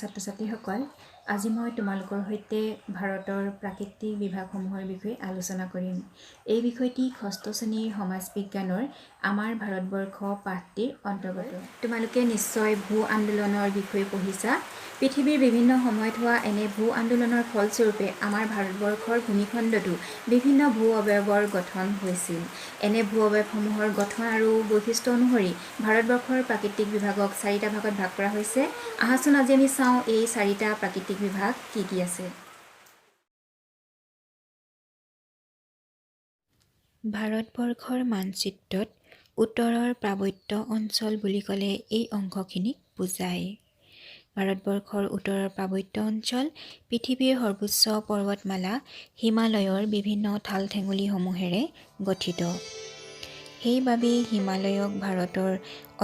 ছাত্ৰ ছাত্ৰীসকল, আজি মই তোমালোকৰ সৈতে ভাৰতৰ প্ৰাকৃতিক বিভাগসমূহৰ বিষয়ে আলোচনা কৰিম। এই বিষয়টি ষষ্ঠ শ্ৰেণীৰ সমাজ বিজ্ঞানৰ আমাৰ ভাৰতবৰ্ষ পাঠটিৰ অন্তৰ্গত। তোমালোকে নিশ্চয় ভূ আন্দোলনৰ বিষয়ে পঢ়িছা। পৃথিৱীৰ বিভিন্ন সময়ত হোৱা এনে ভূ আন্দোলনৰ ফলস্বৰূপে আমাৰ ভাৰতবৰ্ষৰ ভূমিখণ্ডতো বিভিন্ন ভূ অৱয়ৱৰ গঠন হৈছিল। এনে ভূ অৱয়ৱসমূহৰ গঠন আৰু বৈশিষ্ট্য অনুসৰি ভাৰতবৰ্ষৰ প্ৰাকৃতিক বিভাগক চাৰিটা ভাগত ভাগ কৰা হৈছে। আহাচোন আজি আমি চাওঁ এই চাৰিটা প্ৰাকৃতিক বিভাগ কি কি আছে। ভাৰতবৰ্ষৰ মানচিত্ৰত উত্তৰৰ পাৰ্বত্য অঞ্চল বুলি ক'লে এই অংশখিনিক বুজায়। ভাৰতবৰ্ষৰ উত্তৰৰ পাৰ্বত্য অঞ্চল পৃথিৱীৰ সৰ্বোচ্চ পৰ্বতমালা হিমালয়ৰ বিভিন্ন ঠাল ঠেঙুলিসমূহেৰে গঠিত। সেইবাবেই হিমালয়ক ভাৰতৰ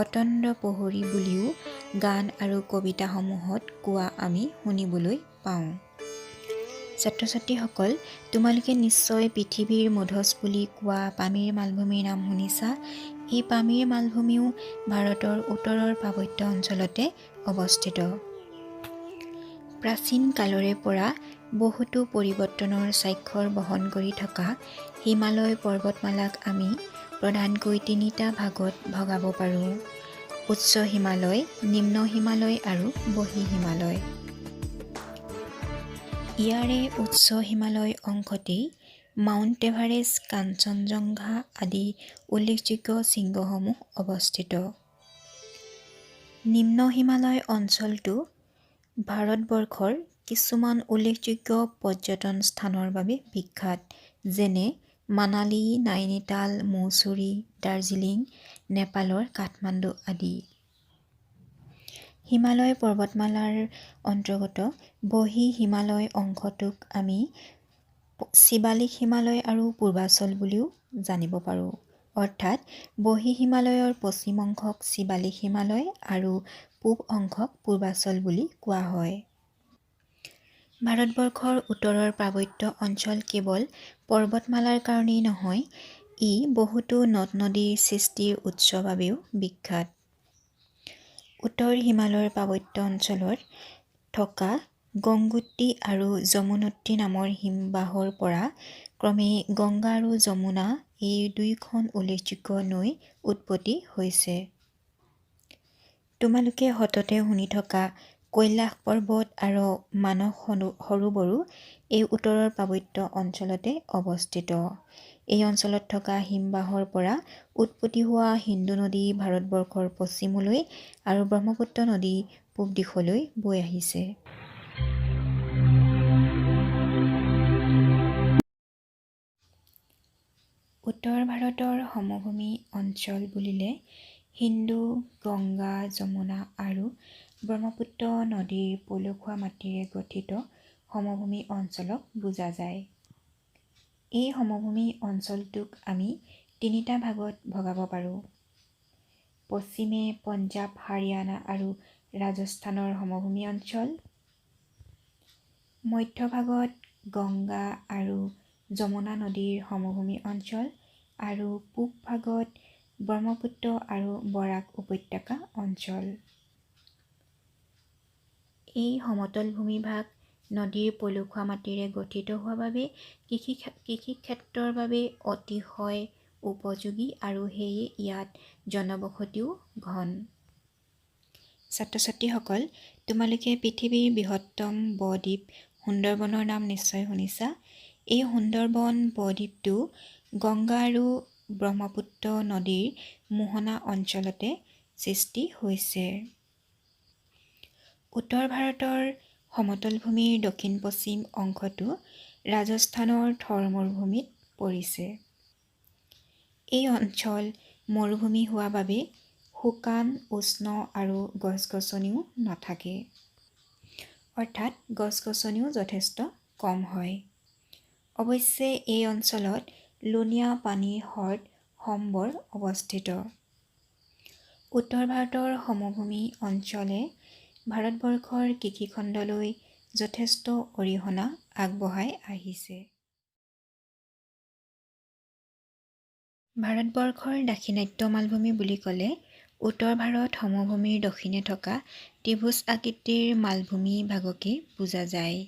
অতন্দ্ৰ প্ৰহৰী বুলিও গান আৰু কবিতাসমূহত কোৱা আমি শুনিবলৈ পাওঁ। ছাত্ৰ ছাত্ৰীসকল, তোমালোকে নিশ্চয় পৃথিৱীৰ মধচ বুলি কোৱা পামীৰ মালভূমিৰ নাম শুনিছা। এই পামীৰ মালভূমিও ভাৰতৰ উত্তৰৰ পাৰ্বত্য অঞ্চলতে অৱস্থিত। প্ৰাচীন কালৰে পৰা বহুতো পৰিৱৰ্তনৰ স্বাক্ষৰ বহন কৰি থকা হিমালয় পৰ্বতমালাক আমি প্ৰধানকৈ তিনিটা ভাগত ভগাব পাৰোঁ: উচ্চ হিমালয়, নিম্ন হিমালয় আৰু বহি হিমালয়। ইয়াৰে উচ্চ হিমালয় অংশতেই মাউণ্ট এভাৰেষ্ট, কাঞ্চনজংঘা আদি উল্লেখযোগ্য শৃংগসমূহ অৱস্থিত। নিম্ন হিমালয় অঞ্চলটো ভাৰতবৰ্ষৰ কিছুমান উল্লেখযোগ্য পৰ্যটন স্থানৰ বাবে বিখ্যাত, যেনে মানালী, নাইনিতাল, মৌচুৰী, দাৰ্জিলিং, নেপালৰ কাঠমাণ্ডু আদি। হিমালয় পৰ্বতমালাৰ অন্তৰ্গত বহি হিমালয় অংশটোক আমি শিৱালিক হিমালয় আৰু পূৰ্বাচল বুলিও জানিব পাৰোঁ। অৰ্থাৎ বহি হিমালয়ৰ পশ্চিম অংশক শিৱালিক হিমালয় আৰু পূব অংশক পূৰ্বাচল বুলি কোৱা হয়। ভাৰতবৰ্ষৰ উত্তৰৰ পাৰ্বত্য অঞ্চল কেৱল পৰ্বতমালাৰ কাৰণেই নহয়, ই বহুতো নদ নদীৰ সৃষ্টিৰ উৎস বাবেও বিখ্যাত। উত্তৰ হিমালয়ৰ পাৰ্বত্য অঞ্চলত থকা গংগোত্ৰী আৰু যমুনোত্ৰী নামৰ হিমবাহৰ পৰা ক্ৰমে গংগা আৰু যমুনা এই দুয়োখন উল্লেখযোগ্য নৈ উৎপত্তি হৈছে। তোমালোকে সততে শুনি থকা কৈলাশ পৰ্বত আৰু মানস সৰোবৰো এই উত্তৰৰ পাৰ্বত্য অঞ্চলতে অৱস্থিত। এই অঞ্চলত থকা হিমবাহৰ পৰা উৎপত্তি হোৱা সিন্ধু নদী ভাৰতবৰ্ষৰ পশ্চিমলৈ আৰু ব্ৰহ্মপুত্ৰ নদী পূব দিশলৈ বৈ আহিছে। উত্তৰ ভাৰতৰ সমভূমি অঞ্চল বুলিলে সিন্ধু, গংগা, যমুনা আৰু ব্ৰহ্মপুত্ৰ নদীৰ পলসুৱা মাটিৰে গঠিত সমভূমি অঞ্চলক বুজা যায়। এই সমভূমি অঞ্চলটোক আমি তিনিটা ভাগত ভগাব পাৰোঁ: পশ্চিমে পঞ্জাৱ, হাৰিয়ানা আৰু ৰাজস্থানৰ সমভূমি অঞ্চল, মধ্যভাগত গংগা আৰু যমুনা নদীৰ সমভূমি অঞ্চল আৰু পূব ভাগত ব্ৰহ্মপুত্ৰ আৰু বৰাক উপত্যকা অঞ্চল। এই সমতল ভূমিভাগ নদীৰ পলসুৱা মাটিৰে গঠিত হোৱা বাবে কৃষিক্ষেত্ৰৰ বাবে অতিশয় উপযোগী আৰু সেয়ে ইয়াত জনবসতিও ঘন। ছাত্ৰ ছাত্ৰীসকল, তোমালোকে পৃথিৱীৰ বৃহত্তম বদ্বীপ সুন্দৰবনৰ নাম নিশ্চয় শুনিছা। এই সুন্দৰবন বদ্বীপটো গংগা আৰু ব্ৰহ্মপুত্ৰ নদীৰ মোহনা অঞ্চলতে সৃষ্টি হৈছে। উত্তৰ ভাৰতৰ সমতল ভূমিৰ দক্ষিণ পশ্চিম অংশটো ৰাজস্থানৰ থৰ মৰুভূমিত পৰিছে। এই অঞ্চল মৰুভূমি হোৱা বাবে শুকান, উষ্ণ আৰু গছ গছনিও নাথাকে, অৰ্থাৎ গছ গছনিও যথেষ্ট কম হয়। অৱশ্যে এই অঞ্চলত লুণীয়া পানীৰ হ্ৰদ সম্বৰ অৱস্থিত। উত্তৰ ভাৰতৰ সমভূমি অঞ্চলে ভাৰতবৰ্ষৰ কৃষিখণ্ডলৈ যথেষ্ট অৰিহণা আগবঢ়াই আহিছে। ভাৰতবৰ্ষৰ দাক্ষিণাত্য মালভূমি বুলি ক'লে উত্তৰ ভাৰত সমভূমিৰ দক্ষিণে থকা ত্ৰিভুজ আকৃতিৰ মালভূমি ভাগকেই বুজা যায়।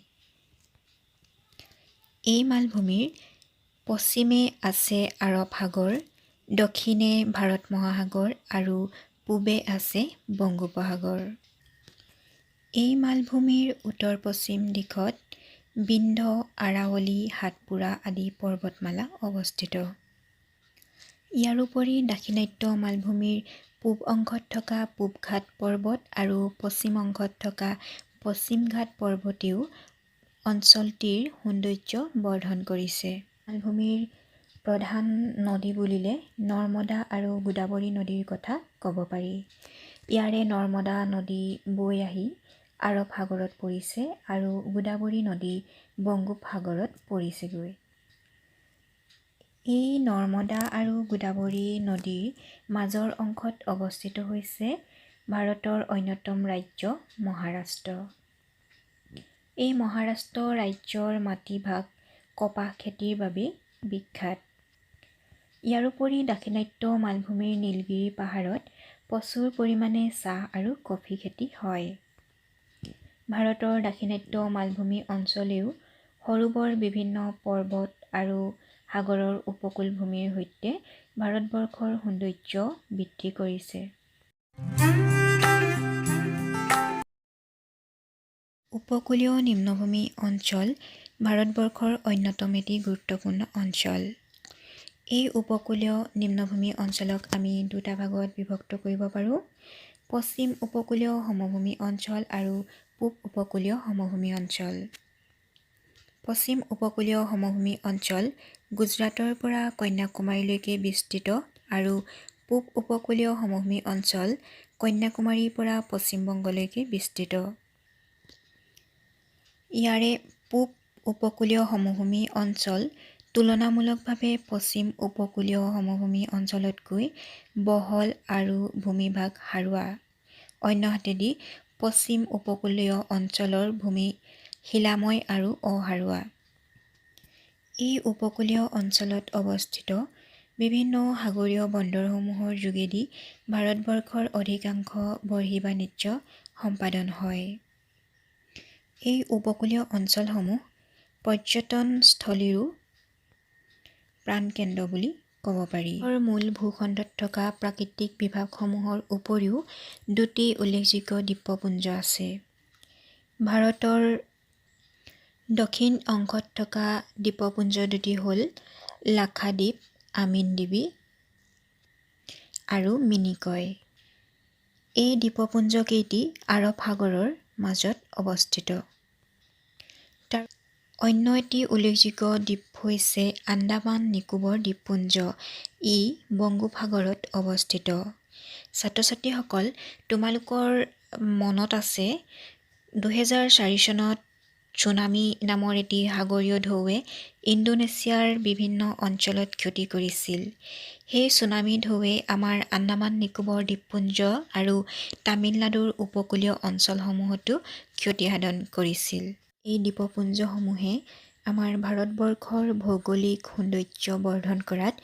এই মালভূমিৰ পশ্চিমে আছে আৰৱ সাগৰ, দক্ষিণে ভাৰত মহাসাগৰ আৰু পূবে আছে বংগোপসাগৰ। এই মালভূমিৰ উত্তৰ পশ্চিম দিশত বিন্ধ্য, আৰাৱলী, সাতপুৰা আদি পৰ্বতমালা অৱস্থিত। ইয়াৰোপৰি দাক্ষিণাত্য মালভূমিৰ পূব অংশত থকা পূবঘাট পৰ্বত আৰু পশ্চিম অংশত থকা পশ্চিমঘাট পৰ্বতেও অঞ্চলটিৰ সৌন্দৰ্য বৰ্ধন কৰিছে। মালভূমিৰ প্ৰধান নদী বুলিলে নৰ্মদা আৰু গোদাবৰী নদীৰ কথা ক'ব পাৰি। ইয়াৰে নৰ্মদা নদী বৈ আহি আৰৱ সাগৰত পৰিছে আৰু গোদাবৰী নদী বংগোপসাগৰত পৰিছেগৈ। এই নৰ্মদা আৰু গোদাবৰী নদীৰ মাজৰ অংশত অৱস্থিত হৈছে ভাৰতৰ অন্যতম ৰাজ্য মহাৰাষ্ট্ৰ। এই মহাৰাষ্ট্ৰ ৰাজ্যৰ মাটিভাগ কপাহ খেতিৰ বাবে বিখ্যাত। ইয়াৰোপৰি দাক্ষিণাত্য মালভূমিৰ নীলগিৰি পাহাৰত প্ৰচুৰ পৰিমাণে চাহ আৰু কফি খেতি হয়। ভাৰতৰ দাক্ষিণাত্য মালভূমি অঞ্চলেও সৰু বৰ বিভিন্ন পৰ্বত আৰু সাগৰৰ উপকূল ভূমিৰ সৈতে ভাৰতবৰ্ষৰ সৌন্দৰ্য বৃদ্ধি কৰিছে। উপকূলীয় নিম্নভূমি অঞ্চল ভাৰতবৰ্ষৰ অন্যতম এটি গুৰুত্বপূৰ্ণ অঞ্চল। এই উপকূলীয় নিম্নভূমি অঞ্চলক আমি দুটা ভাগত বিভক্ত কৰিব পাৰোঁ, পশ্চিম উপকূলীয় সমভূমি অঞ্চল আৰু পূব উপকূলীয় সমভূমি অঞ্চল। পশ্চিম উপকূলীয় সমভূমি অঞ্চল গুজৰাটৰ পৰা কন্যাকুমাৰীলৈকে বিস্তৃত আৰু পূব উপকূলীয় সমভূমি অঞ্চল কন্যাকুমাৰীৰ পৰা পশ্চিমবংগলৈকে বিস্তৃত। ইয়াৰে পূব উপকূলীয় সমভূমি অঞ্চল তুলনামূলকভাৱে পশ্চিম উপকূলীয় সমভূমি অঞ্চলতকৈ বহল আৰু ভূমিভাগ সাৰুৱা। অন্যহাতেদি পশ্চিম উপকূলীয় অঞ্চলৰ ভূমি শিলাময় আৰু অসাৰুৱা। এই উপকূলীয় অঞ্চলত অৱস্থিত বিভিন্ন সাগৰীয় বন্দৰসমূহৰ যোগেদি ভাৰতবৰ্ষৰ অধিকাংশ বৰ্হিবাণিজ্য সম্পাদন হয়। এই উপকূলীয় অঞ্চলসমূহ পৰ্যটনস্থলীৰো প্ৰাণকেন্দ্ৰ বুলি ক'ব পাৰি। মূল ভূখণ্ডত থকা প্ৰাকৃতিক বিভাগসমূহৰ উপৰিও দুটি উল্লেখযোগ্য দ্বীপপুঞ্জ আছে। ভাৰতৰ দক্ষিণ অংশত থকা দ্বীপপুঞ্জ দুটি হ'ল লাক্ষাদ্বীপ, আমিনদ্বীপী আৰু মিনিকয়। এই দ্বীপপুঞ্জকেইটি আৰৱ সাগৰৰ মাজত অৱস্থিত। তাৰ অন্য এটি উল্লেখযোগ্য দ্বীপ হৈছে আন্দামান নিকোবৰ দ্বীপপুঞ্জ। ই বংগোপসাগৰত অৱস্থিত। ছাত্ৰ ছাত্ৰীসকল, তোমালোকৰ মনত আছে 2004 চনত চুনামি নামৰ এটি সাগৰীয় ঢৌৱে ইণ্ডোনেছিয়াৰ বিভিন্ন অঞ্চলত ক্ষতি কৰিছিল। সেই চুনামি ঢৌৱে আমাৰ আন্দামান নিকোবৰ দ্বীপপুঞ্জ আৰু তামিলনাডুৰ উপকূলীয় অঞ্চলসমূহতো ক্ষতিসাধন কৰিছিল। এই দ্বীপপুঞ্জসমূহে আমাৰ ভাৰতবৰ্ষৰ ভৌগোলিক সৌন্দৰ্য বৰ্ধন কৰাত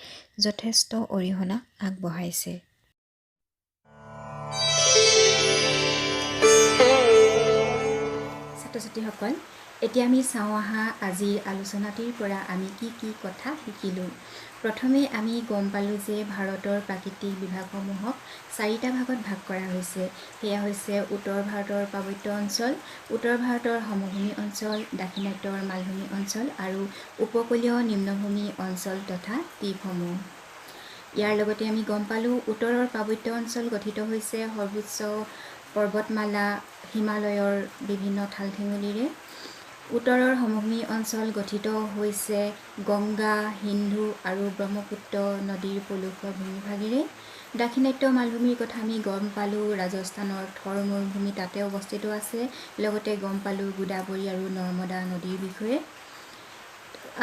যথেষ্ট অৰিহণা আগবঢ়াইছে। ছাত্ৰ ছাত্ৰীসকল, এতিয়া আমি চাওঁ আহা আজিৰ আলোচনাটিৰ পৰা আমি কি কি কথা শিকিলোঁ। প্ৰথমে আমি গম পালোঁ যে ভাৰতৰ প্ৰাকৃতিক বিভাগসমূহক চাৰিটা ভাগত ভাগ কৰা হৈছে। সেয়া হৈছে উত্তৰ ভাৰতৰ পাৰ্বত্য অঞ্চল, উত্তৰ ভাৰতৰ সমভূমি অঞ্চল, দাক্ষিণাত্যৰ মালভূমি অঞ্চল আৰু উপকূলীয় নিম্নভূমি অঞ্চল তথা দ্বীপসমূহ। ইয়াৰ লগতে আমি গম পালোঁ উত্তৰৰ পাৰ্বত্য অঞ্চল গঠিত হৈছে সৰ্বোচ্চ পৰ্বতমালা হিমালয়ৰ বিভিন্ন ঠাল ঠেঙুলিৰে। উত্তৰৰ সমভূমি অঞ্চল গঠিত হৈছে গংগা, সিন্ধু আৰু ব্ৰহ্মপুত্ৰ নদীৰ পলসুৱা ভূমিভাগেৰে। দাক্ষিণাত্য মালভূমিৰ কথা আমি গম পালোঁ ৰাজস্থানৰ থৰ মৰুভূমি তাতে অৱস্থিত আছে। লগতে গম পালোঁ গোদাবৰী আৰু নৰ্মদা নদীৰ বিষয়ে।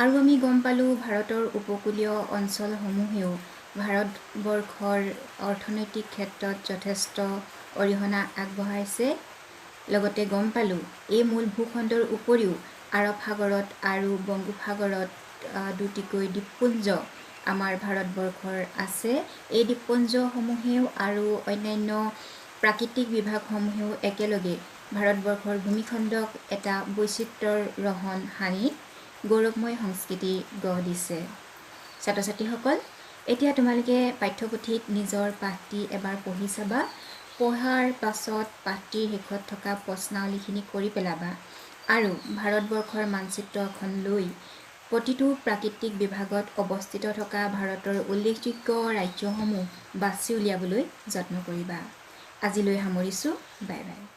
আৰু আমি গম পালোঁ ভাৰতৰ উপকূলীয় অঞ্চলসমূহেও ভাৰতবৰ্ষৰ অৰ্থনৈতিক ক্ষেত্ৰত যথেষ্ট অৰিহণা আগবঢ়াইছে। লগতে গম পালোঁ এই মূল ভূখণ্ডৰ উপৰিও আৰৱ সাগৰত আৰু বংগোপসাগৰত দুটিকৈ দ্বীপপুঞ্জ আমাৰ ভাৰতবৰ্ষৰ আছে। এই দ্বীপপুঞ্জসমূহেও আৰু অন্যান্য প্ৰাকৃতিক বিভাগসমূহেও একেলগে ভাৰতবৰ্ষৰ ভূমিখণ্ডক এটা বৈচিত্ৰ্যৰ ৰহণ সানি গৌৰৱময় সংস্কৃতি গঢ় দিছে। ছাত্ৰ ছাত্ৰীসকল, এতিয়া তোমালোকে পাঠ্যপুথিত নিজৰ পাঠটি এবাৰ পঢ়ি চাবা। পঢ়াৰ পাছত পাঠটিৰ শেষত থকা প্ৰশ্নাৱলীখিনি কৰি পেলাবা আৰু ভাৰতবৰ্ষৰ মানচিত্ৰ এখন লৈ প্ৰতিটো প্ৰাকৃতিক বিভাগত অৱস্থিত থকা ভাৰতৰ উল্লেখযোগ্য ৰাজ্যসমূহ বাছি উলিয়াবলৈ যত্ন কৰিবা। আজিলৈ সামৰিছোঁ। Bye bye.